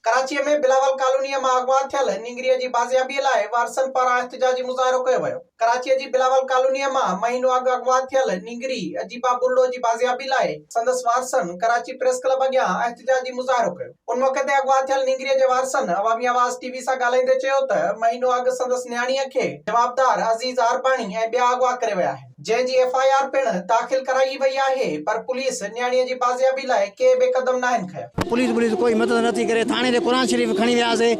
ڪراچيء ۾ بلاول ڪالونيء مان اغوا ٿيل نينگريء جي بازيابيء لاء وارثن پاران احتجاجي مظاهرو ڪيو ويو. ڪراچيء جي بلاول ڪالونيء مان مهينو اڳ اغوا ٿيل نينگري عجيبه ٻرڙو جي بازيابي لاء سندس وارثن ڪراچي پريس ڪلب اڳيان احتجاجي مظاهرو ڪيو. ان موقعي تي اغوا ٿيل نينگريء جي وارثن عوامي آواز ٽي وي سان ڳالهائيندي چيو ته مهينو اڳ سندس نياڻيء کي جوابدار عزيز عارباڻي ۽ ٻيا اغوا ڪري ويا آهن. جنهن جي ايف I R پڻ داخل ڪرائي وئي آهي پر پوليس نياڻي جي بازيابي لاء ڪي به قدم ناهن کنيا. پوليس بوليس ڪوئي مدد نٿي ڪري ٿاڻي تي قرآن شريف کڻي وياسي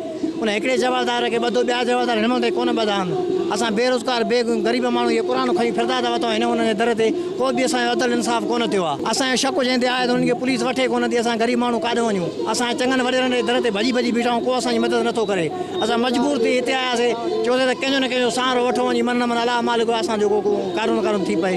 ان هڪڙي جوابدار کي ٻڌو ٻيا جوابدار هن مهل تائين ڪونه ٻڌا آهن اسان بيروزگار بي غريب ماڻهو اهي قرآن کڻي ڦردا ٿا وتون هن هن جي در تي ڪو به اسان جو عدل انصاف ڪونه ٿيو آهي اسان جو شڪ جنهن تي آهي ته انهن کي پوليس وٺي ڪونه ٿي اسان غريب ماڻهو ڪاڏي وڃون اسان چڱن وڏيرن جي در تي ڀڄي ڀڄي بيٺا آهيون ڪو اسان جي مدد نٿو ڪري. اسان مجبور ٿي هتي آياسي، چيوسي ته ڪنهن جو نه ڪنهن جو سهارو وٺو وڃي من نه من الله مالڪ آهي اسان جو ڪو قانون قانون ٿي پئي.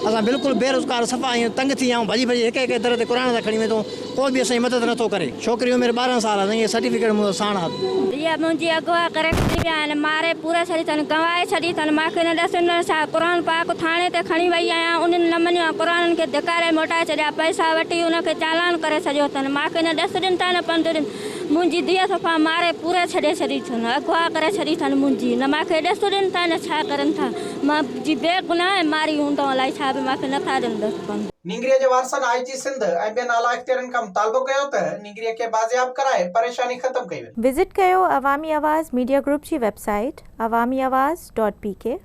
اسان بلڪل بيروزگار صفا ائين تنگ ٿي ويا آهيون ڀڄي ڀڄي هڪ هڪ در تي قرآن ٿا کڻي ويندون ڪو به اسان جي مدد نه ٿو ڪري. ڇوڪري عمر 12 سال آهي سائين هي سرٽيفڪيٽ مون ساڻ آهي. هيء منهنجي اغوا ڪري کڻي ويا آهن، ماري پوري ڇڏي اٿن، گنوائي ڇڏي اٿن، مان کي نه ڏس نه ڇا، قرآن پاڪ ٿاڻي تي کڻي وئي آهيان، انهن نه مڃيو ۽ قرآنن کي ڌڪاري موٽائي ڇڏيا، پئسا وٺي ان کي چالان ڪري ڇڏيو اٿن، مان کي نه ڏس ڏين ٿا نه پنڌ ڏين. منهنجي ڌيء صفا ماري پوري ڇڏي ڇڏي ٿن، اغوا ڪري ڇڏي ٿن منهنجي، نه مان کي ڏس ڏين ٿا نه ڇا ڪرن ٿا، مان جي بي گناهه ۽ ماري هوندم الائي ڇا به مان کي نه ٿا ڏين ڏس پنڌ. نينگريء جي وارثن آء جي سنڌ ۽ ٻين اعليٰ اختيارين کان مطالبو ڪيو ته نينگريء کي بازياب ڪرائي پريشاني ختم ڪئي وڃي. وزٽ ڪيو عوامي آواز ميڊيا گروپ جي website Awami Awaz dot P K.